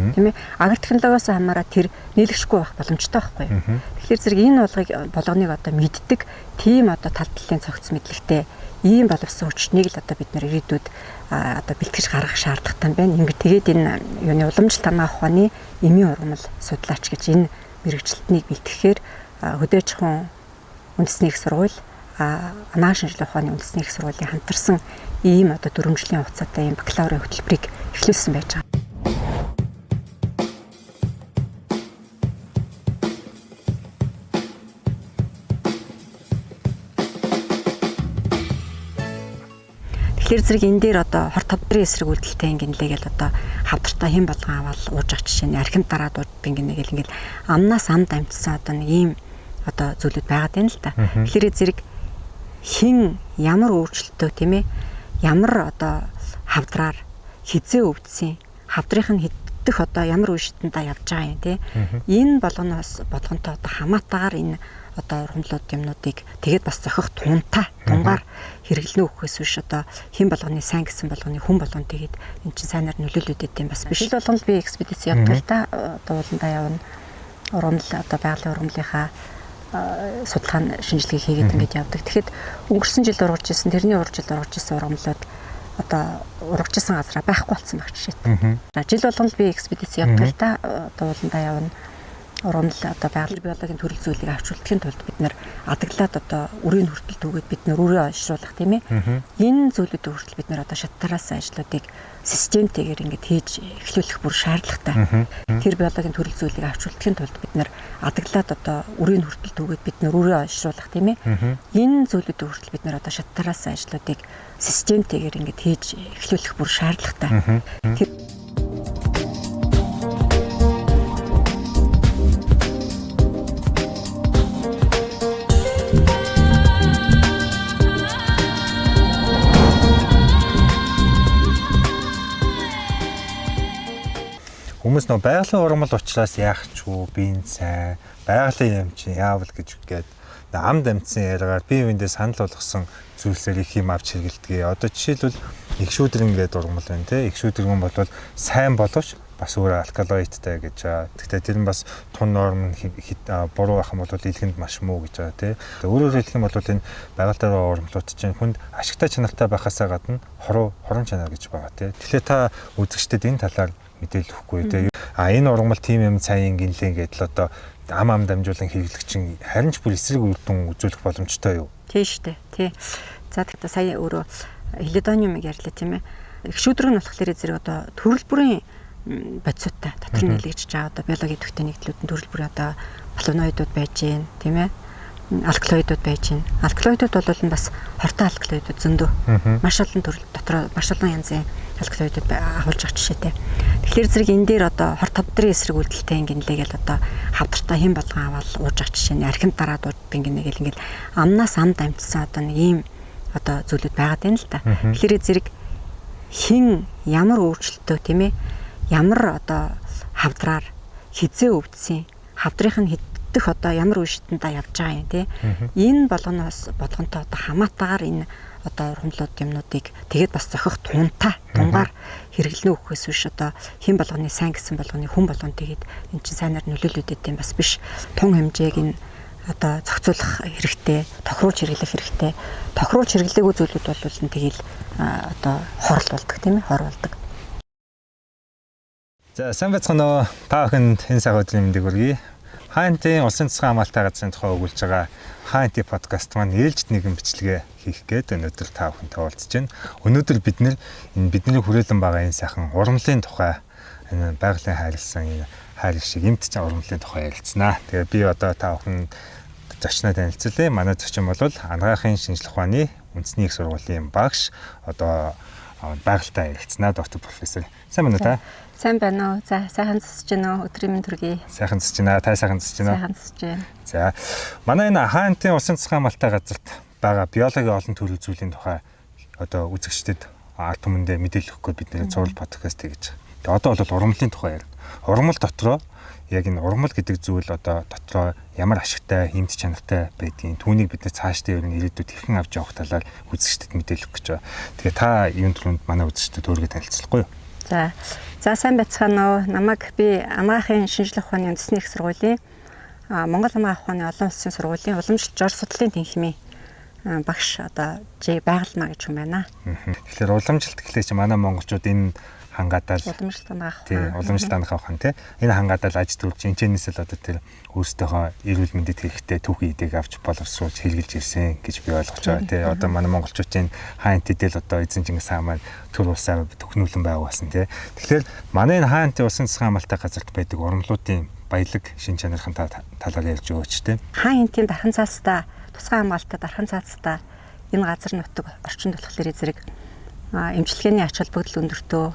Тийм ээ. Агр технологиос хамаараа тэр нийлэгшгүй байх боломжтой байхгүй юу? Тэгэхээр зэрэг энэ болгоныг одоо мэддэг тийм одоо тал талын цогц мэдлэгтэй ийм боловсон хүчнийг л одоо бид нэр ирээдүйд одоо бэлтгэж гаргах шаардлагатай юм байна. Ингээд тэгээд энэ юуны уламжлалт анагаах ухааны эмийн ургамал судлаач гэж энэ мэргэжилтнийг бэлтгэхээр хөдөө аж ахуйн үндэсний их сургууль, анагаах шинжилгээ ухааны үндэсний их сургуулийн хамтарсан ийм одоо 4 жилийн хугацаатай ийм бакалаврын хөтөлбөрийг эхлүүлсэн байж байгаа. Тэгэхээр зэрэг энэ дээр одоо хор тавдрын эсрэг үйлдэлтэй ингэнлээ гэл одоо хавдартаа хэн болгон аваад ууж ах жишээ нь архинд дараад ууддаг ингэнэ гэл ингээл амнаас амд амтсан одоо нэг ийм одоо зүйлүүд байгаад байна л да. Тэгэхээр зэрэг хин ямар өөрчлөлтөө тийм ээ ямар одоо хавдраар хизээ өвдсөн хавдрынх нь хэддэх одоо ямар үе шатандаа явж байгаа юм тий. Энэ болгоноос болгонтой одоо хамаатаагаар энэ одоо ургамлууд юмнуудыг тэгээд бас зохих тунтаа тунгаар хэрэглэнэ өгөхөөс биш одоо хэн болгоны сайн гэсэн болгоны хүн болгон тэгээд эн чинь сайнаар нөлөөлөд идэм бас биш. Жил болгоно би экспедиц явдаг л да. Одоо ууландаа явна. Ургамал одоо байгалийн ургамлынхаа судалгаа шинжилгээ хийгээд ингээд явдаг. Тэгэхэд өнгөрсөн жил ургаж исэн, тэрний урд жил ургаж исэн ургамлууд одоо ургаж исэн газараа байхгүй болсон байх жишээтэй. За жил болгоно би экспедиц явдаг л да. Одоо ууландаа явна. Ургамал одоо байгалийн биологийн төрөл зүйлийг авч үлдэхин тулд бид нэр адаглаад одоо үрийн хүртэл түгээд бид нэр үрээ олшруулах тийм ээ. Энэ зүйлүүдийн хүртэл бид нэр одоо шаттараас ажлуудыг системтэйгээр ингээд хийж эхлүүлэх бүр шаардлагатай. Тэр биологийн төрөл зүйлийг авч үлдэхин тулд бид нэр адаглаад одоо үрийн хүртэл түгээд бид нэр үрээ олшруулах тийм ээ. Энэ зүйлүүдийн хүртэл бид нэр одоо шаттараас ажлуудыг системтэйгээр ингээд хийж эхлүүлэх бүр шаардлагатай. Тэр Хүмүүс нөө байгалийн ургамал учраас яах ч үү биеийн сайн байгалийн юм чинь яавал гэж гээд амд амтсан яриагаар бие биендээ санал болгосон зүйлсээр их юм авч хэрэгэлдэг. Одоо жишээлбэл их шүүдрэн гэдэг ургамал байна те. Их шүүдрэн бол сайн боловч бас өөр алкалоидтай гэж байгаа. Гэхдээ тэр нь бас тун норм нь буруу байх юм бол илгэнд маш муу гэж байгаа те. Өөрөөр хэлэх юм бол энэ байгаль дээр ургамлууд чинь хүнд ашигтай чанартай байхасаа гадна хорон чанар гэж байгаа те. Тэгэхээр та үзэгчдэд энэ талаар мэдээлэл өгөхгүй те. А энэ ургамал тийм юм сайн гинлээ гэдэл одоо ам дамжуулан хэрэглэх чинь харин ч бүр эсрэг үр дүн үзүүлэх боломжтой юу? Тийм шүү дээ. Тий. За тэгтээ сая өөрөө хелидониумыг ярьлаа тийм ээ. Их шүүдрэг нь болохоор зэрэг одоо төрөл бүрийн бодисуудтай дотор нь нийлэгдэж байгаа одоо биологийн төвтэй нэгдлүүд нь төрөл бүрийн одоо флавоноидууд байж гин тийм ээ. Алкалоидууд байж гин. Алкалоидууд бол нь бас хортой алкалоидууд зөндөө. Маш олон төрөл дотор маш олон янзын алкалоидууд агуулж байгаа жишээтэй. Тэгэхээр зэрэг энэ дээр одоо хор тавдрын эсрэг үйлдэлтэй ингэнлээ гэл одоо хавдартаа хэн болгон аваад ууж ах жишээ нь архинд дараад ууддаг ингэнэ гэл ингээл амнаас амд амтсан одоо нэг ийм одоо зүйлүүд байгаад байна л да. Тэгэхээр зэрэг хин ямар өөрчлөлтөө тийм ээ ямар одоо хавдраар хизээ өвдсөн хавдрынх нь хэддэх одоо ямар үе шатандаа явж байгаа юм тий. Энэ болгоноос болгонтой одоо хамаатаагаар энэ одоо ургамлууд юмнуудыг тэгээд бас зохих тунтаа тунгаар хэрэглэнэ өгөхөөс биш одоо хэн болгоны сайн гэсэн болгоны хүн болгон тэгээд эн чинь сайнаар нөлөөлөд идэм бас биш. Тун хэмжээг нь одоо зохицуулах хэрэгтэй, тохируулж хэрэглэх хэрэгтэй. Тохируулж хэрэглээгүй зүйлүүд бол нь тэгэл одоо хорл болдог тийм ээ, хор болдог. За сайн байцгаана уу? Та бүхэнд энэ цаг өдрийн мэндийг хүргэе. Хаантын улсын засгийн хамгаалалтын газрын тухай өгүүлж байгаа Хаанти подкаст маань ээлжид нэгэн бичлэгээ хийх гээд өнөөдөр та бүхэнтэй уулзж байна. Өнөөдөр бид нэр энэ бидний хүрээлэн байгаа энэ сайхан ургамлын тухай энэ байгалийн хайрлсан энэ хайр шиг эмт чинь ургамлын тухай ярилцсанаа. Тэгээ би одоо та бүхэн зочноо танилцуулъя. Манай зочин бол Анагаахын шинжлэх ухааны үндэсний их сургуулийн багш одоо байгальтай ярилцсанаа доктор профессор. Сайн байна уу та? Сайн байна уу? За сайхан засаж байна уу? Өдрийн мэнд хүргэе. Сайхан засаж байна. Та сайхан засаж байна уу? Сайхан засаж байна. За манай энэ Хаантын улсын засгийн хамгаалалтын газарт байгаа биологийн олон төрөл зүйлийн тухай одоо үзэгчдэд ард түмэндээ мэдээлэл өгөх гээд бидний цуврал подкаст хийж байгаа. Тэгээ одоо бол ургамлын тухай ярина. Ургамал дотроо яг энэ ургамал гэдэг зүйл одоо дотроо ямар ашигтай, хэмт чанартай байдгийг түүнийг бид нар цаашдаа ер нь ирээдүйд хэрхэн авч явах талаар үзэгчдэд мэдээлэл өгөх гэж байгаа. Тэгээ та юун түрүүнд манай үзэгчдэд өөрийгөө танилцуулахгүй юу? За сайн байцгаана уу. Намайг би Анагаахын шинжлэх ухааны үндэсний их сургуулийн Монгол Анагаах ухааны олон улсын сургуулийн уламжлалт жор судлалын тэнхимийн багш одоо Ж Байгалмаа гэж хүн байна. Тэгэхээр уламжлалт гэхлээр чи манай монголчууд энэ хангадаал уламжлалт анагаах ухаан. Уламжлалт анагаах ухаан тий. Энэ хангадаал аж төрж энэчнээс л одоо тэр өөрсдийнхөө эрүүл мэндэд хэрэгтэй түүхий эдийг авч боловсруулж хэрэгжилж ирсэн гэж би ойлгож байгаа тий. Одоо манай монголчуудын хаан тэдэл одоо эзэн Чингис хаан маань төр улсаа төхнүүлэн байгуулсан тий. Тэгэхээр манай энэ хаан тэд улсын засгийн хамгаалалтай газарт байдаг ургамлуудын баялаг шин чанарын талаар ярьж өгөөч тий. Хаан хэнтийн дархан цаастаа тусгай хамгаалалтад дархан цаацтай энэ газар нутаг орчинд болохоор зэрэг эмчилгээний ач холбогдол өндөртөө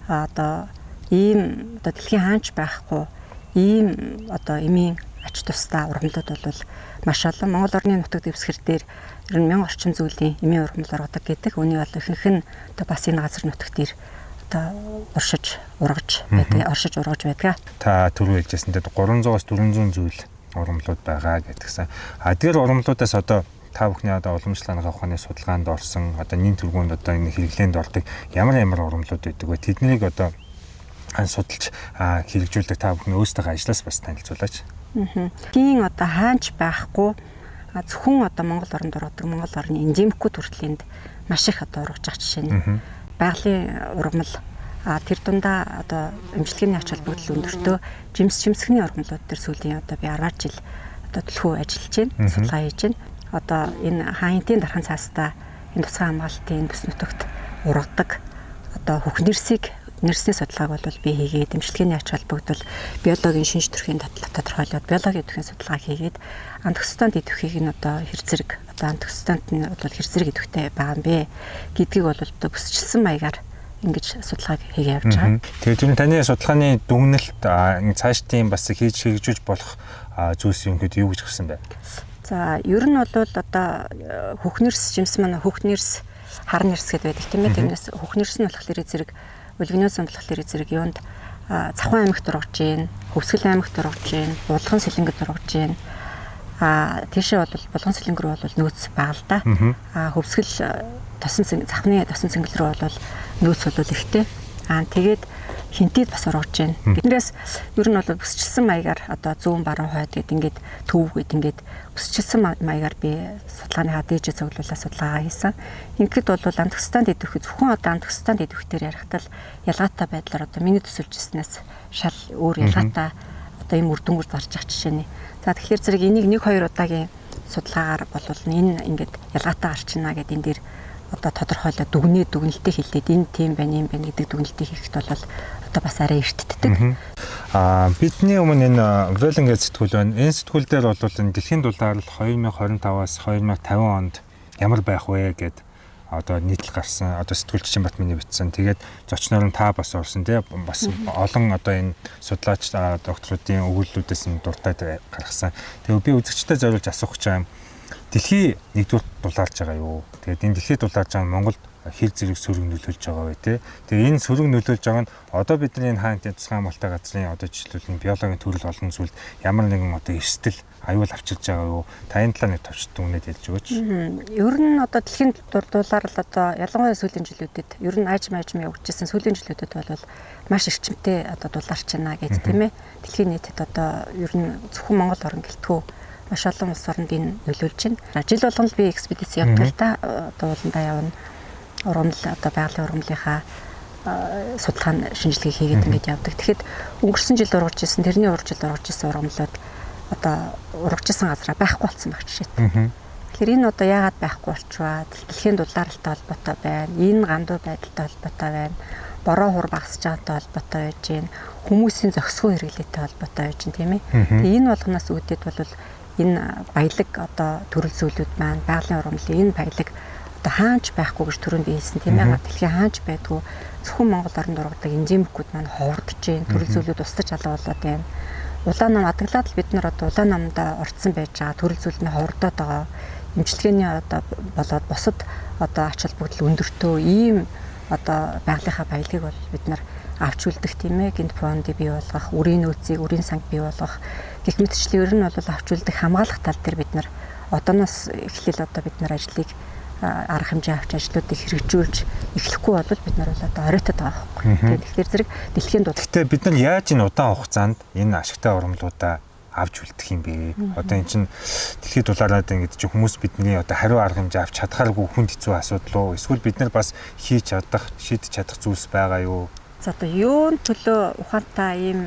одоо ийм одоо дэлхийн хаанч байхгүй ийм одоо эмийн ач тустай ургамлууд бол маш олон. Монгол орны нутаг дэвсгэр дээр ер нь 1000 орчим зүйлийн эмийн ургамал ургадаг гэдэг. Үүний бол ихэнх нь одоо бас энэ газар нутаг дээр одоо уршиж ургаж байдаг, оршиж ургаж байдаг. Та түрүү хэлжсэн дээр 300-аас 400 зүйл ургамлууд байгаа гэдгсэн. А тэр ургамлуудаас одоо та бүхний одоо уламжлал анагаах ухааны судалгаанд орсон одоо нин тэргуунд одоо энэ хэрэглээнд ордог ямар ямар ургамлууд байдаг вэ? Тэднийг одоо судалж хэрэгжүүлдэг та бүхний өөрсдийнхөө ажлаас бас танилцуулаач. Тийм одоо хаанч байхгүй зөвхөн одоо Монгол оронд ургадаг Монгол орны эндемикүүд хүртэл энд маш их одоо ургаж байгаа жишээ нь. Байгалийн ургамал тэр дундаа одоо эмчилгээний ач холбогдол өндөртөө жимс жимсгний ургамлууд төр сүүлийн одоо би 10 жил одоо төлхөө ажиллаж байна, судалгаа хийж байна. Одоо энэ хаан хэнтийн дархан цаастаа энэ тусгай хамгаалтын энэ бүс нутагт ургадаг одоо хөх нэрсийг нэрсний судалгааг бол би хийгээд эмчилгээний ач холбогдол биологийн шинж төрхийн тодорхойлоод биологийн төрхийн судалгаа хийгээд антоксидант идэвхийг нь одоо хэр зэрэг одоо антоксидант нь бол хэр зэрэг идэвхтэй байгаа юм бэ гэдгийг бол одоо бүсчилсэн маягаар ингэж судалгааг хийгээ явж байгаа. Тэгээд ер нь таны судалгааны дүгнэлт цаашдын бас хийж хэрэгжүүлж болох зүйлс юм гээд юу гэж гарсан бэ? За ер нь бол одоо хөх нэрс жимс маань хөх нэрс хар нэрс гэдээ байдаг тийм ээ. Тэрнээс хөх нэрс нь болохоор зэрэг өлгөнөөс болохоор зэрэг юунд Завхан аймагт ургаж гин, Хөвсгөл аймагт ургаж гин, Булган Сэлэнгэд ургаж гин. Тийшээ бол Булган Сэлэнгэ рүү бол нөөц бага л да. Хөвсгөл тосон завхны тосон цэнгэл рүү бол нөөц бол ихтэй. Тэгээд хинтид бас ургаж гин. Биднээс ер нь бол бүсчилсэн маягаар одоо зүүн баруун хойд гэд ингээд төв гэд ингээд бүсчилсэн маягаар би судалгааныхаа дээжээ цуглуулаад судалгаагаа хийсэн. Ингээд бол антоксидант идэвхтэй зөвхөн одоо антоксидант идэвхтэр ярихтал ялгаатай байдлаар одоо миний төсөлж ирснээс шал өөр ялгаатай одоо ийм үр дүнгээр гарч байгаа жишээ нэ. За тэгэхээр зэрэг энийг 1-2 удаагийн судалгаагаар бол энэ ингээд ялгаатай гарч ийна гэд энэ дээр одоо тодорхойлоод дүгнэлтээ хэлээд энэ тийм байна, юм байна гэдэг дүгнэлтийг хийхэд бол одоо бас арай эртддэг. Бидний өмнө энэ Веллинг сэтгүүл байна. Энэ сэтгүүл дээр бол энэ дэлхийн дулаар 2025-аас 2050 онд ямар байх вэ гэд одоо нийтлэл гарсан. Одоо сэтгүүлч Чинбат миний бичсэн. Тэгээд зочноор нь та бас орсон тий. Бас олон одоо энэ судлаач докторуудын өгүүллүүдээс нь дуртад гаргасан. Тэгээд би үзэгчдэд зориулж асуух гэж байгаа юм. Дэлхий нэгдүгээр дулаарж байгаа юу? Тэгээд энэ дэлхий дулаарж байгаа нь Монголд хэр зэрэг сөрөг нөлөөлж байгаа вэ те? Тэгээд энэ сөрөг нөлөөлж байгаа нь одоо бидний энэ хаан тусгай хамгаалалттай газрын одоо жишээлбэл энэ биологийн төрөл олон зүйлд ямар нэгэн одоо эрсдэл аюул авчирж байгаа юу? Та энэ талаар нэг товч дүгнэлт ярьж өгөөч. Ер нь одоо дэлхийн дулаар л одоо ялангуяа сүүлийн жилүүдэд ер нь аажим аажим явагдчихсан сүүлийн жилүүдэд бол маш эрчимтэй одоо дулаарч байна гэж тийм ээ. Дэлхийн нийтэд одоо ер нь зөвхөн Монгол орн гэлтгүү маш олон улс оронд энэ нөлөөлж байна. Жил болгон л би экспедиц явдаг л да. Одоо ууландаа явна. Ургамал одоо байгалийн ургамлынхаа судалгааны шинжилгээ хийгээд ингээд явдаг. Тэгэхэд өнгөрсөн жил ургаж исэн, тэрний урд жил ургаж исэн ургамлууд одоо ургаж исэн газараа байхгүй болсон байх жишээтэй. Тэгэхээр энэ одоо яагаад байхгүй болчихваа? Дэлхийн дулаалтай холбоотой байна. Энэ гандуу байдалтай холбоотой байна. Бороо хур багасж байгаатай холбоотой байж байна. Хүмүүсийн зохисгүй хэрэглээтэй холбоотой байж байна, тийм ээ. Тэгээ энэ болгоноос үүдээд бол энэ баялаг одоо төрөл зүйлүүд маань байгалийн ургамлын энэ баялаг одоо хаанч байхгүй гэж түрүүнд би хэлсэн тийм ээ. Дэлхийн хаанч байдгүй зөвхөн Монгол оронд ургадаг эндемикүүд маань ховордож байна. Төрөл зүйлүүд устж алга болоод байна. Улаан нам адаглаад л бид нар одоо улаан намдаа орцсон байж байгаа төрөл зүйл нь ховордоод байгаа. Эмчилгээний одоо болоод бусад одоо ач холбогдол өндөртөө ийм одоо байгалийнхаа баялагийг бол бид нар авч үлдэх тийм ээ. Гинт фондыг бий болгох, үрийн нөөцийг, үрийн санг бий болгох гэх мэтчлэн ер нь бол авч үлдэх хамгаалах тал дээр бид нар одооноос эхлээл одоо бид нар ажлыг арга хэмжээ авч ажлуудыг хэрэгжүүлж эхлэхгүй бол бид нар бол одоо оройтод байгаа байхгүй. Тэгэхээр зэрэг дэлхийн дууд. Гэхдээ бид нар яаж энэ удаан хугацаанд энэ ашигтай ургамлуудаа авч үлдэх юм бэ? Одоо эн чинь дэлхийд дулаараад ингэж чинь хүмүүс бидний одоо хариу арга хэмжээ авч чадхааргүй хүнд хэцүү асуудал уу? Эсвэл бид нар бас хийж чадах, шийдэж чадах зүйлс байгаа юу? За одоо юун төлөө ухаантай ийм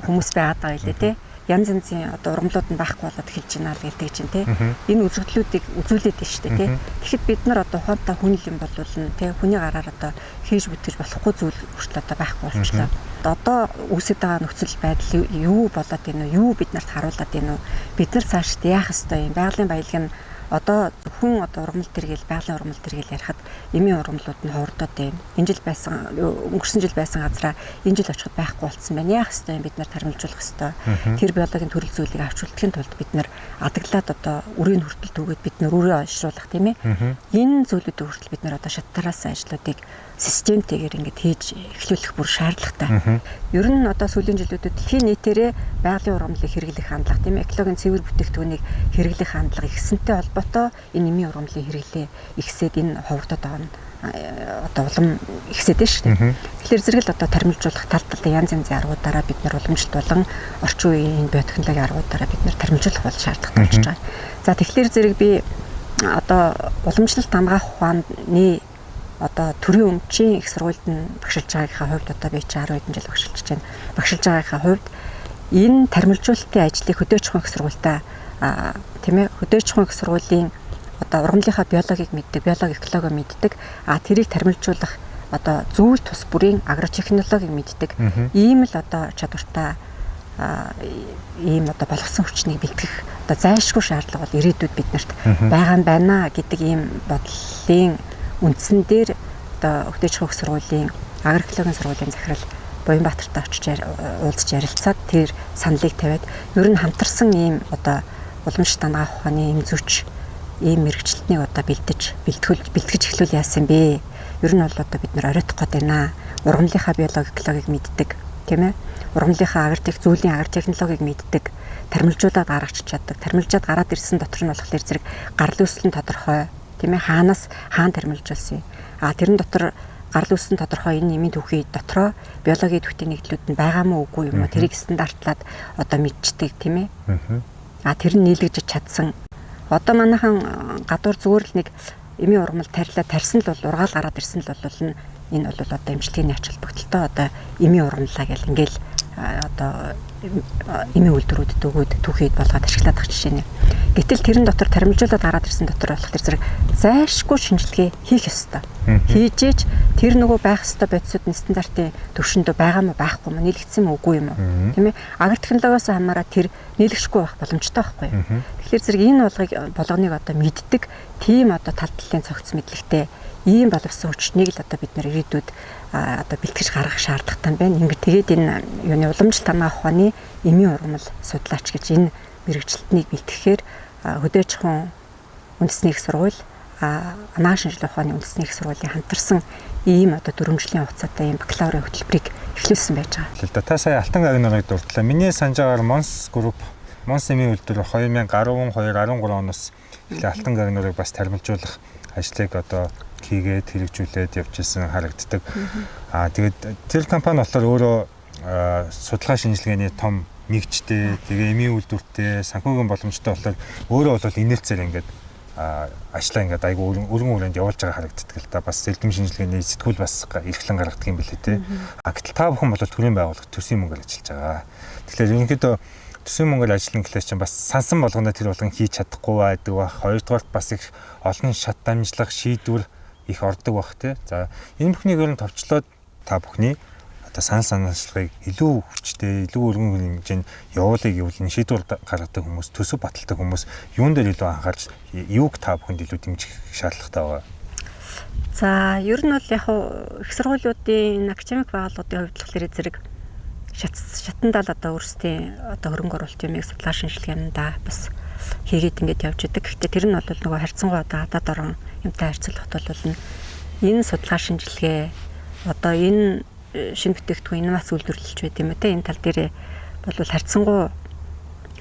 хүмүүс байгаад байгаа юм лээ те. Янз янзын одоо ургамлууд нь байхгүй болоод эхэлж байна л гэдэг чинь те. Энэ үзэгдлүүдийг үзүүлээд байна шүү дээ те. Тэгэхэд бид нар одоо ухаантай хүн л юм болвол нь те хүний гараар одоо хийж бүтгэж болохгүй зүйл хүртэл одоо байхгүй болчихлоо. Одоо үүсэт байгаа нөхцөл байдал юу болоод байна вэ? Юу бид нарт харуулад байна вэ? Бид нар цаашд яах ёстой юм? Байгалийн баялаг нь одоо зөвхөн одоо ургамал тэргээл байгалийн ургамал тэргээл ярихад эмийн ургамлууд нь хуурдаад байна. Энэ жил байсан өнгөрсөн жил байсан газараа энэ жил очиход байхгүй болцсон байна. Яах ёстой юм, бид нар таримжуулах ёстой. Тэр биологийн төрөл зүйлийг авч үлдэхин тулд бид нар адаглаад одоо үрийн хүртэл түгээд бид нар үрээ олшруулах тийм ээ. Энэ зүйлүүдийг хүртэл бид нар одоо шаттараас ажлуудыг системтэйгээр ингээд хийж эхлүүлэх бүр шаардлагатай. Ер нь одоо сүүлийн жилүүдэд дэлхийн нийтээрээ байгалийн ургамлыг хэрэглэх хандлага тийм ээ, экологийн цэвэр бүтээгдэхүүнийг хэрэглэх хандлага ихсэнтэй холбоотой энэ эмийн ургамлын хэрэглээ ихсээд энэ ховордод байгаа нь одоо улам ихсээд байна шүү дээ. Тэгэхээр зэрэг л одоо таримжуулах тал талын янз янзын аргуудаараа бид нар уламжлалт болон орчин үеийн биотехнологийн аргуудаараа бид нар таримжуулах бол шаардлагатай болчихж байгаа. За тэгэхээр зэрэг би одоо уламжлалт хамгаах ухааны одоо төрийн өмчийн их сургуульд нь багшилж байгаагийнхаа хувьд одоо би чи 10 хэдэн жил багшилж байна. Багшилж байгаагийнхаа хувьд энэ таримжуулалтын ажлыг хөдөөж их сургуультай тийм ээ, хөдөөж их сургуулийн одоо ургамлынхаа биологийг мэддэг, биологи экологи мэддэг, а тэрийг таримжуулах одоо зүйл тус бүрийн агротехнологиг мэддэг. Ийм л одоо чадвартай ийм одоо болгосон хүчнийг бэлтгэх одоо зайлшгүй шаардлага бол ирээдүйд биднэрт байгаа юм байна гэдэг ийм бодлын үндсэн дээр одоо хөдөөж их сургуулийн агроэкологийн сургуулийн захирал Буянбаатартай очиж уулзч ярилцаад тэр саналыг тавиад ер нь хамтарсан ийм одоо уламжлалт анагаах ухааны эмзүүч ийм мэрэгчлэлтнийг одоо бэлтгэж эхлүүл яасан бэ? Ер нь бол одоо бид нар оройтох гээд байна. Ургамлынхаа биологи экологийг мэддэг, тийм ээ. Ургамлынхаа агротех зүйлийн агротехнологиг мэддэг, таримжуулаад гаргачих чаддаг. Таримжаад гараад ирсэн дотор нь болохоор зэрэг гарал үүсэл нь тодорхой, тийм ээ, хаанаас хаан таримжуулсан юм. А тэрэн дотор гарал үүсэл нь тодорхой энэ нэмийн түүхий дотроо биологийн түүхтэй нэгдлүүд нь байгаа мó үгүй юм уу? Тэрийг стандартлаад одоо мэдчихдэг, тийм ээ. А тэр нь нийлэгдэж чадсан. Одоо манайхан гадуур зүгээр л нэг эмийн ургамал тарилаа тарьсан л бол ургаал гараад ирсэн л бол энэ бол одоо эмчилгээний ач холбогдолтой одоо эмийн ургамлаа гэл ингээл одоо эмийн үйлдвэрүүдэд өгөөд түүхийд болгоод ашиглаад байгаа жишээ нэ. Гэтэл тэрэн дотор таримжуулаад гараад ирсэн дотор болох тэр зэрэг зайлшгүй шинжилгээ хийх ёстой. Хийжээч тэр нөгөө байх ёстой бодисууд нь стандартын түвшиндөө байгаа мó байхгүй мó, нийлэгдсэн мó үгүй юм уу? Тийм ээ. Агротехнологиос хамаараа тэр нийлэгшгүй байх боломжтой байхгүй юу? Тэгэхээр зэрэг энэ болгоныг одоо мэддэг тийм одоо тал талын цогц мэдлэгтэй ийм боловсон хүчнийг л одоо бид нэр ирээдүйд одоо бэлтгэж гаргах шаардлагатай юм байна. Ингээд тэгээд энэ юуны уламжлалт анагаах ухааны эмийн ургамал судлаач гэж энэ мэрэгчлэлтнийг бэлтгэхээр хөдөөж чухам үндэсний их сургууль, анагаах шинжилгээ ухааны үндэсний их сургуулийн хамтарсан ийм одоо 4 жилийн хугацаатай ийм бакалаврын хөтөлбөрийг эхлүүлсэн байж байгаа. Л да, та сая Алтан гагнарыг дурдлаа. Миний санаж байгаагаар Монс групп, Монс эмийн үйлдвэр 2012 13 оноос эхлээ Алтан гагнарыг бас таримжуулах ажлыг одоо хийгээд хэрэгжүүлээд явж исэн харагддаг. Аа тэгээд тэр компани болохоор өөрөө судалгаа шинжилгээний том нэгжтэй, тэгээ эмийн үйлдвэртэй, санхүүгийн боломжтой болохоор өөрөө бол инерцээр ингээд ажлаа ингээд айгүй өргөн хүрээнд явуулж байгаа харагддаг л да. Бас элдэм шинжилгээний сэтгүүл бас эрхлэн гаргадаг юм билээ те. А гэтэл та бүхэн бол төрийн байгууллага төсвийн мөнгөөр ажиллаж байгаа. Тэгэхээр ерөнхийдөө төсвийн мөнгөөр ажиллана гэхлээр чинь бас сансан болгоно тэр болгон хийж чадахгүй байдаг бах. Хоёрдугаарт бас их олон шат дамжлах шийдвэр их ордог бах те. За энэ бүхнийг ер нь товчлоод та бүхний одоо санал санаачлагыг илүү хүчтэй, илүү өргөн хэмжээнд явуулъя гэвэл энэ шийдвэр гаргадаг хүмүүс, төсөв баталдаг хүмүүс юун дээр илүү анхаарч, юуг та бүхэнд илүү дэмжих шаардлагатай байгаа? За ер нь бол яг их сургуулиудын академик байгууллагуудын хувьд болохоор зэрэг шатандаа л одоо өөрсдийн одоо хөрөнгө оруулалт юмыг судлаа шинжилгээндээ бас хийгээд ингээд явж идэг. Гэхдээ тэр нь бол нөгөө харьцангуй одоо гадаад орон юмтай харьцуулахад бол энэ судалгаа шинжилгээ одоо энэ шинэ бүтээгдэхүүн инновац үйлдвэрлэлж байт юм те. Энэ тал дээрээ бол харьцангуй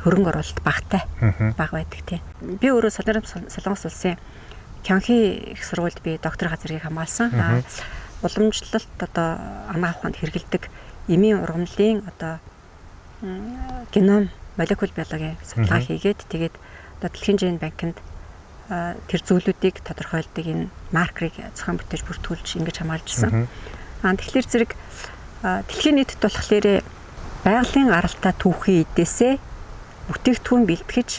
хөрөнгө оруулалт багатай бага байдаг тий. Би өөрөө Солонгос улсын Кёнхи их сургуульд би докторийнхаа зэргийг хамгаалсан. Уламжлалт одоо анагаах ухаанд хэрэглэдэг эмийн ургамлын одоо геном молекул биологийн судалгаа хийгээд тэгээд одоо дэлхийн ген банкнд тэр зүйлүүдийг тодорхойлдог энэ маркерыг зохион бүтээж бүртгүүлж ингэж хамгаалж ирсэн. Тэгэхээр зэрэг дэлхийн нийтэд болохоор байгалийн гаралтай түүхийн эдээсээ бүтээгдэхүүн бэлтгэж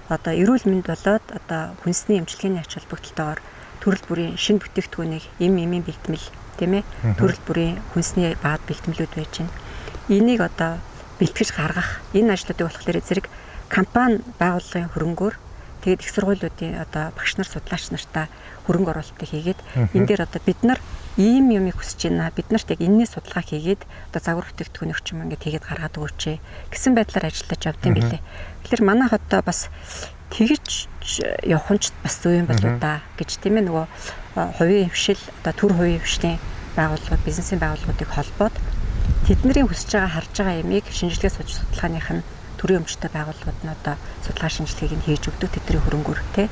одоо эрүүл мэнд болоод одоо хүнсний эмчилгээний ач холбогдолтойгоор төрөл бүрийн шинэ бүтээгдэхүүнийг эмийн бэлтгэл тийм төрөл бүрийн хүнсний баад бэлтгэлүүд байж байна. Энийг одоо бэлтгэж гаргах энэ ажлуудыг болохоор зэрэг компани байгууллагын хөрөнгөөр тэгээд их сургуулиудын одоо багш нар судлаач нартаа хөрөнгө оруулалтыг хийгээд энэ дээр одоо бид нар ийм юмыг хүсэж байна. Бид нарт яг энэний судалгаа хийгээд одоо загвар бүтээгдэхүүн ч юм ингээд хийгээд гаргаад өгөөч гэсэн байдлаар ажиллаж явд юм билээ. Тэгэхээр манайх одоо бас тэгж явах нь ч бас зөв юм болоо да гэж тийм нөгөө хувийн хвшил одоо төр хувийн хвшлийн байгууллагууд, бизнесийн байгууллагуудыг холбоод тэдний хүсэж байгаа харж байгаа ямыг шинжилгээ судалгааных нь төрийн өмчтэй байгууллагууд нь одоо судалгаа шинжилгээг нь хийж өгдөг тэдний хөрөнгөөр тий.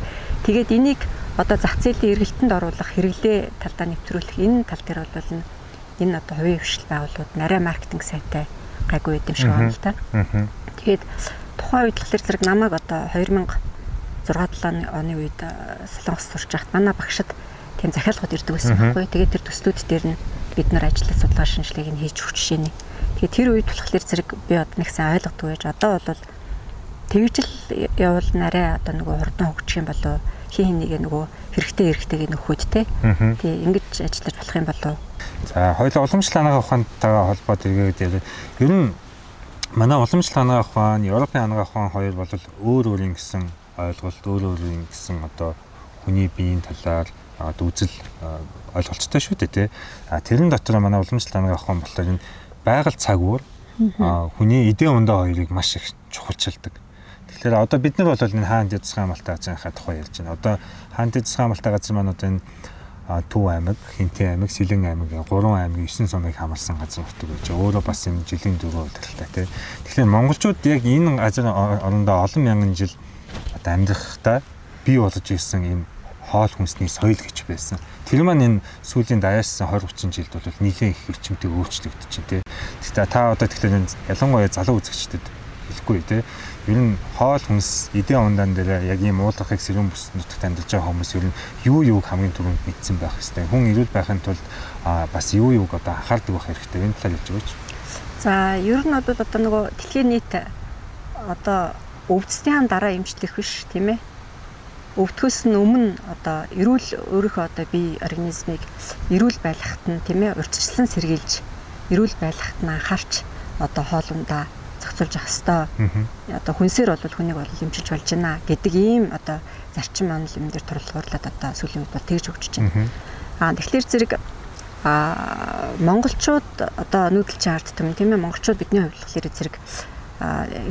Тэгээд энийг одоо зах зээлийн эргэлтэнд оруулах, хэрэглээ талдаа нэвтрүүлэх энэ тал дээр бол энэ одоо хувийн хвшил байгууллагууд арай маркетинг сайтай гайгүй юм шиг байна л та. Тэгээд тухайн үед болохоор зэрэг намайг одоо 2006 7 оны үед Солонгос сурч байхад манай багшид тийм захиалгууд ирдэг байсан байхгүй. Тэгээд тэр төслүүд дээр нь бид нар ажиллаж судалгаа шинжилгээг нь хийж өгч жишээ нь. Тэгээд тэр үед болохоор зэрэг би одоо нэг сайн ойлгодог байж одоо бол тэгж л явуул арай одоо нөгөө хурдан хөгжих юм болов хин хинийгээ нөгөө хэрэгтэй хэрэгтэйг нөхөд те. Тий ингэж ажиллаж болох юм болов. За хоёул уламжлал анагаах ухаантайгаа холбоод эргээд яриа. Ер нь манай уламжлал анагаах ухаан, Европын анагаах ухаан хоёр бол өөр өөрийн гэсэн ойлголт, өөр өөрийн гэсэн одоо хүний биеийн талаар үзэл ойлголттой шүү дээ тий. А тэрэн дотор манай уламжлалт анагаах ухаан болохоор энэ байгаль цаг үр хүний эдийн ундаа хоёрыг маш их чухалчилдаг. Тэгэхээр одоо бид нар бол энэ хаан дэд засгийн хамгаалалтын газрынхаа тухай ярьж байна. Одоо хаан дэд засгийн хамгаалалтын газар маань одоо энэ Төв аймаг, Хинтээ аймаг, Сэлэн аймаг 3 аймгийн 9 сумыг хамарсан газар нутаг байж байгаа. Өөрөө бас юм жилийн дөрөв удирдaltaй тий. Тэгэхээр монголчууд яг энэ газар орондоо олон мянган жил одоо амьдрахдаа бий болж ирсэн ийм хоол хүнсний соёл гэж байсан. Тэр маань энэ сүүлийн даяарсан 20 30 жилд бол нэлээд их эрчимтэй өөрчлөгдөж чинь тий. Тэгтээ та одоо тэгэхээр энэ ялангуяа залуу үзэгчдэд хэлэхгүй тий. Ер нь хоол хүнс эдийн ундаан дээр яг ийм уулгахыг сэрүүн бүс нутагт амьдарч байгаа хүмүүс ер нь юу юуг хамгийн түрүүнд мэдсэн байх хэвээр. Хүн эрүүл байхын тулд бас юу юуг одоо анхаардаг байх хэрэгтэй. Энэ талаар хэлж өгөөч. За ер нь бол одоо нөгөө дэлхийн нийт одоо өвдсний дараа эмчлэх биш тийм ээ. Өвдөхөөс нь өмнө одоо эрүүл өөрийнхөө одоо бие организмыг эрүүл байлгахад нь тийм ээ урьдчилан сэргийлж эрүүл байлгахад нь анхаарч одоо хоол ундаа зохицуулж явах ёстой. Одоо хүнсээр бол хүнийг бол эмчилж болж байна гэдэг ийм одоо зарчим онол юм дээр турлахуурлаад одоо сүүлийн үед бол тэгж хөгжиж байна. Тэгэхээр зэрэг монголчууд одоо нүүдэлчин ард түмэн тийм ээ монголчууд бидний хувьд болохоор зэрэг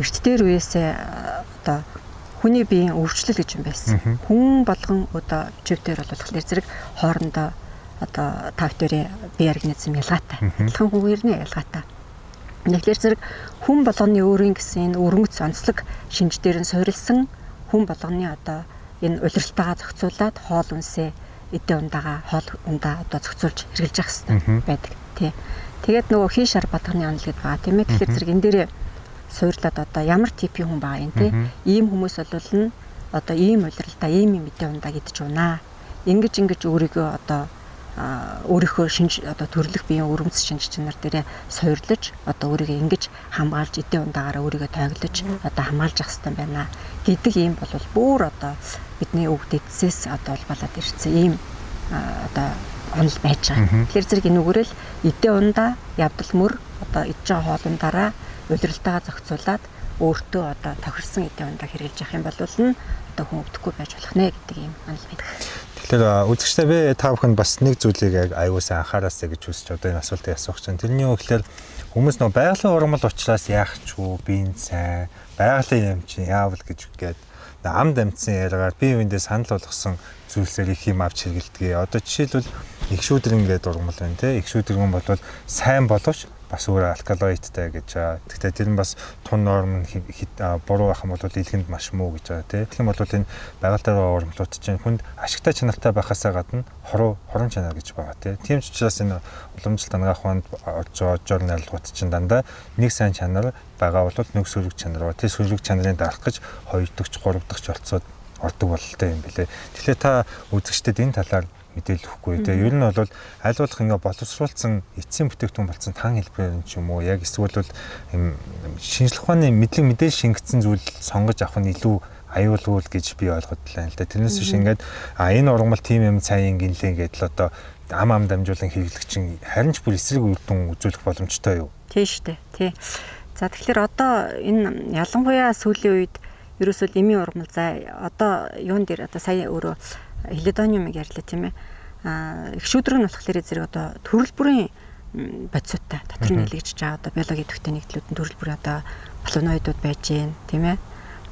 эрт дээр үеэсээ одоо хүний биеийн өвчлөл гэж юм байсан. Хүн болгон одоо чивтэр бол болохоор зэрэг хоорондоо одоо тав дээрээ бие организм ялгаатай. Адилхан хүн нэ ялгаатай. Тэгэхээр зэрэг хүн болгоны өөрийн гэсэн энэ өргөц онцлог шинж дээр нь суурилсан хүн болгоны одоо энэ улиралтайгаа зохицуулаад хоол үнсээ эдээ ундаага хоол ундаа одоо зохицуулж хэрэглэж явах хэрэгтэй байдаг тий. Тэгээд нөгөө хий шар бадганы онол гэдээ байгаа тийм ээ. Тэгэхээр зэрэг энэ дээрээ суурлаад одоо ямар типийн хүн байгаа юм тий. Ийм хүмүүс бол нь одоо ийм улиралдаа ийм юм эдээ ундаа идэж унаа. Ингэж ингэж өөрийгөө одоо өөрийнхөө шинж одоо төрлөх биеийн өрөмц шинж чанар дээрээ суурлаж одоо өөрийгөө ингэж хамгаалж эдээ ундаагаараа өөрийгөө тойглож одоо хамгаалж явах хэрэгтэй байна гэдэг ийм бол бүр одоо бидний өв дэдсээс одоо улбалаад ирсэн ийм одоо онол байж байгаа. Тэгэхээр зэрэг энүүгээрэл эдээ ундаа явдал мөр одоо идж байгаа хоол ундаараа улиралтайгаа зохицуулаад өөртөө одоо тохирсон эдээ ундаа хэрэглэж явах юм бол нь одоо хүн өвдөхгүй байж болох нэ гэдэг ийм онол байдаг. Тэгэхээр үзэгчдээ би та бүхэнд бас нэг зүйлийг яг аюул сан анхаараасай гэж хүсэж одоо энэ асуултыг асуух чинь. Тэрний юу гэхээр хүмүүс нөө байгалийн ургамал учраас яах ч үү, биеийн сайн, байгалийн юм чинь яавал гэж гээд амд амтсан яриагаар бие биендээ санал болгосон зүйлсээр их юм авч хэрэгэлдэг. Одоо жишээлбэл их шүүдрэн гэдэг ургамал байна те. Их шүүдрэн бол сайн боловч бас өөр алкалоидтай гэж байгаа. Гэхдээ тэр нь бас тун норм нь буруу байх юм бол илгэнд маш муу гэж байгаа тий. Тэгэх юм бол энэ байгаль дээр байгаа ургамлууд чинь хүнд ашигтай чанартай байхаасаа гадна хорон чанар гэж байгаа тий. Тийм ч учраас энэ уламжлалт анагаах ухаанд орж байгаа жор найрлагууд чинь дандаа нэг сайн чанар байгаа бол нэг сөрөг чанар ба. Тэр сөрөг чанарын дарах гэж 2 дахь, 3 дахь орцоод ордог бололтой юм билээ. Тэгэхээр та үзэгчдэд энэ талаар мэдээлэл өгөхгүй. Тэгээ ер нь бол аль болох ингээ боловсруулсан эцсийн бүтээгдэхүүн болсон тан хэлбэрээр нь ч юм уу яг эсвэл бол шинжлэх ухааны мэдлэг мэдээлэл шингэсэн зүйл сонгож авах нь илүү аюулгүй л гэж би ойлгодлаа л да. Тэрнээс биш ингээд энэ ургамал тийм юм сайн гинлээ гэдэл одоо ам дамжуулан хэрэглэх чинь харин ч бүр эсрэг үр дүн үзүүлэх боломжтой юу? Тийм шүү дээ. Тий. За тэгэхээр одоо энэ ялангуяа сүүлийн үед ерөөсөө эмийн ургамал за одоо юун дээр одоо сая өөрөө хелидониумыг ярьлаа тийм ээ. Их шүүдрэг нь болохоор зэрэг одоо төрөл бүрийн бодисуудтай дотор нь нийлэгдэж байгаа одоо биологийн төвтэй нэгдлүүд нь төрөл бүрийн одоо флавоноидууд байж гэн тийм ээ.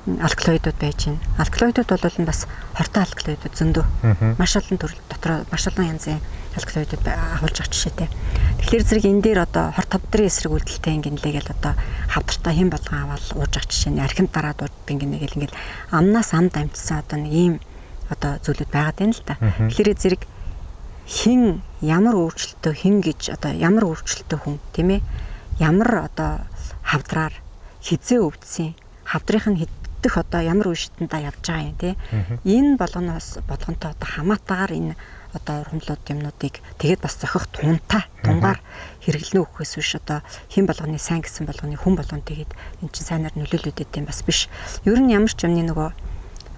Алкалоидууд байж гэн. Алкалоидууд бол нь бас хортой алкалоидууд зөндөө. Маш олон төрөл дотор маш олон янзын алкалоидууд агуулж байгаа жишээтэй. Тэгэхээр зэрэг энэ дээр одоо хор тавдрын эсрэг үйлдэлтэй ингэнлээ гэл одоо хавдартай хэн болгон аваад ууж байгаа жишээ нь архинд дараад ууддаг ингэнэ гэл ингээл амнаас амд амжсан одоо нэг ийм одоо зүйлүүд байгаад байна л да. Тэгэхээр зэрэг хин ямар өөрчлөлтөө хин гэж одоо ямар өөрчлөлтөө хүн тийм ээ ямар одоо хавдраар хизээ өвдсөн хавдрынх нь хэддэх одоо ямар үе шатандаа явж байгаа юм тий. Энэ болгоноос болгонтой одоо хамаатаагаар энэ одоо ургамлууд юмнуудыг тэгээд бас зохих тунгаар хэрэглэнэ өгөхөөс биш одоо хэн болгоны сайн гэсэн болгоны хүн болгон тэгээд эн чинь сайнаар нөлөөлөд идэм бас биш. Ер нь ямар ч юмны нөгөө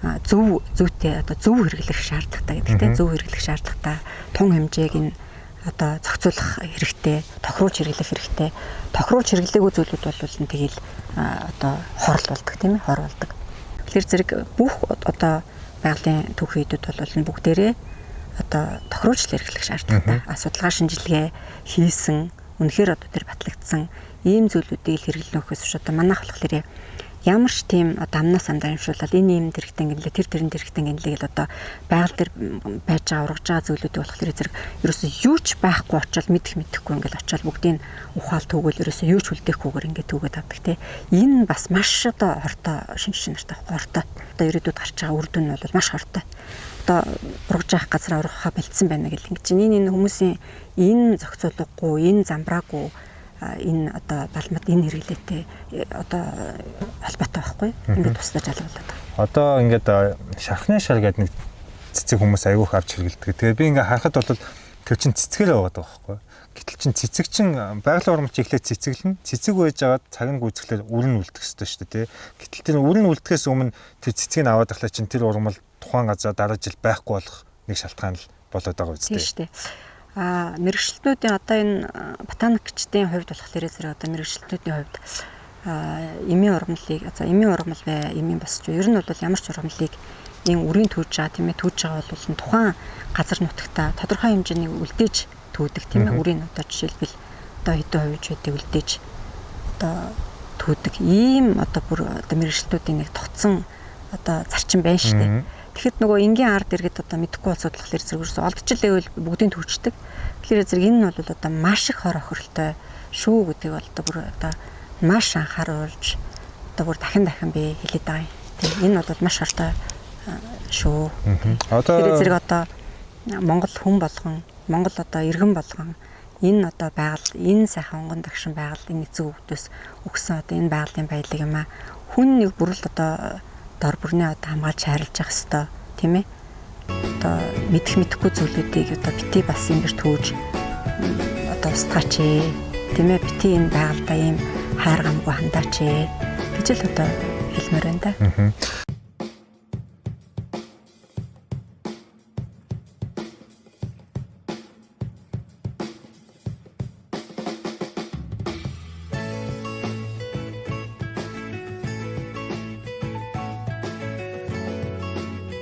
зөв зүйтэй одоо зөв хэрэглэх шаардлагатай гэдэг тийм зөв хэрэглэх шаардлагатай тун хэмжээг нь одоо зохицуулах хэрэгтэй, тохируулж хэрэглэх хэрэгтэй. Тохируулж хэрэглээгүй зүйлүүд бол нь тэгэл одоо хорл болдог тийм ээ, хор болдог. Тэгэхээр зэрэг бүх одоо байгалийн түүхийдүүд бол нь бүгдээрээ одоо тохируулж хэрэглэх шаардлагатай. Судалгаа шинжилгээ хийсэн, үнэхээр одоо тэр батлагдсан ийм зүйлүүдийг л хэрэглэнэ гэхээс биш одоо манайх болохоор ямар ч тийм одоо амнаас амдаа амжуулаад энэ ийм тэрэгтэн гинлээ тэр тэрэн тэрэгтэн гинлээ гэл одоо байгаль дээр байж байгаа ургаж байгаа зүйлүүдийг болохоор зэрэг ерөөсөө юу ч байхгүй очоод мэдэхгүй ингээл очоод бүгдийг ухаал түүгээл ерөөсөө юу ч үлдээхгүйгээр ингээд түүгээд авдаг те. Энэ бас маш одоо хортой шинж чанартай хортой. Одоо ирээдүйд гарч байгаа үр дүн нь бол маш хортой. Одоо ургаж явах газараа ургахаа бэлдсэн байна гэл ингэж энэ хүмүүсийн энэ зохицуулгагүй, энэ замбраагүй энэ одоо балмад энэ хэрэглээтэй одоо холбоотой байхгүй ингээд туслаж алгуулад байгаа. Одоо ингээд шархны шар гэдэг нэг цэцэг хүмүүс айгүйх авч хэрэглэдэг. Тэгээ би ингээд харахад бол тэр чин цэцгээр яваад байгаа байхгүй. Гэтэл чин цэцэг чин байгалийн ургамч эхлээд цэцэглэн. Цэцэг байж байгаад цаг нь гүйцэхлээр үр нь үлдэх ёстой шүү дээ, тий. Гэтэл тэр үр нь үлдэхээс өмнө тэр цэцгийг аваад ахлаа чин тэр ургамал тухайн газар дараа жил байхгүй болох нэг шалтгаан л болоод байгаа үстэй. Тийм шүү дээ. Мэргэжилтнүүдийн одоо энэ ботаникчдын хувьд болохоор зэрэг одоо мэргэжилтнүүдийн хувьд эмийн ургамлыг за эмийн ургамал бай, эмийн босч ер нь бол ямар ч ургамлыг энэ үрийн түүж байгаа тийм ээ түүж байгаа бол тухайн газар нутагта тодорхой хэмжээний үлдээж түүдэг тийм ээ үрийн одоо жишээлбэл одоо хэдэн хувьж байдаг үлдээж одоо түүдэг ийм одоо бүр одоо мэргэжилтнүүдийн нэг тогтсон одоо зарчим байна шүү дээ. Тэгэхэд нөгөө энгийн ард иргэд одоо мэдэхгүй улсууд болохоор зэрэг ерөөсөө олдчихлээ байвал бүгдийг түүчдэг. Тэгэхээр зэрэг энэ нь бол одоо маш их хор хохиролтой шүү гэдгийг бол одоо бүр одоо маш анхааруулж одоо бүр дахин дахин би хэлээд байгаа юм. Тийм энэ бол маш хортой шүү. Одоо зэрэг одоо Монгол хүн болгон, Монгол одоо иргэн болгон энэ одоо байгаль, энэ сайхан онгон дагшин байгаль, энэ эцэг өвдөөс өгсөн одоо энэ байгалийн баялаг юм аа. Хүн нэг бүрэл одоо дор бүрнээ одоо хамгаалж хайрлаж явах ёстой тийм ээ. Одоо мэдэхгүй зүйлүүдийг одоо бити бас ингэж түүж одоо устгаач ээ тийм ээ бити энэ байгальдаа ийм хайр гамгүй хандаач ээ гэж л одоо хэлмээр байна да.